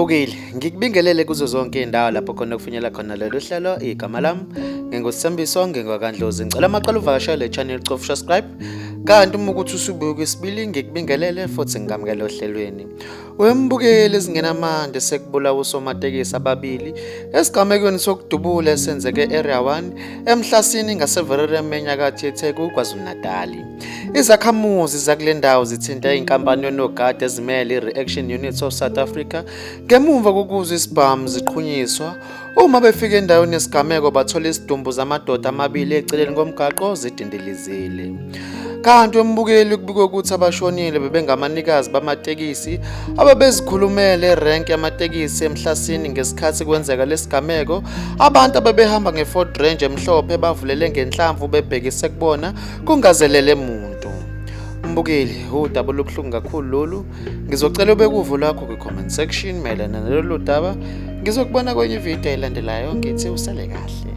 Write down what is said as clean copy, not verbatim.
Wembukeli, ngikubingelele kuzo zonke izindawo lapho khona kufinyela khona lolu hlelo. Igama lami nginguSithembiso, ngingwakandlozi. Ngicela amaqala uvakashele le channel, cofa subscribe. Kanti uma ukuthi usubuye kwesibili, ngikubingelele futhi ngikamukele ohlelweni. Wembukeli, ezingenamande sekubulawa usomatekisi ababili esigamekweni sokudubula esenzeke e-Area 1 eMhlasini ngaseVererem enyakatho yeTheku KwaZulu-Natali. Izakhamuzi zakule ndawo zithinta inkampani yonogada ezimele i-Reaction Units of South Africa ngemuva kokuzwa isibhamu ziqhunyiswa. Uma befika endaweni yesigameko bathola isidumbu zamadoda amabili eceleni komgaqo zidindilizile. Kanti umbukeli, kubikwe ukuthi abashonile bebengabanikazi bamatekisi abebezikhulumele erenki yamatekisi eMhlasini ngesikhathi kwenzeka lesigameko. Abantu abebehamba nge-Ford Ranger emhlophe bavulele ngenhlamvu bebhekise kubona kungazelele muntu. Mbukeli, udaba olubuhlungu kakhulu lolu. Ngizocela ubeke uvo lwakho kwi-comment section mayelana nalolu daba. Ngizokubona kwenye ividiyo elandelayo, ngithi usale kahle.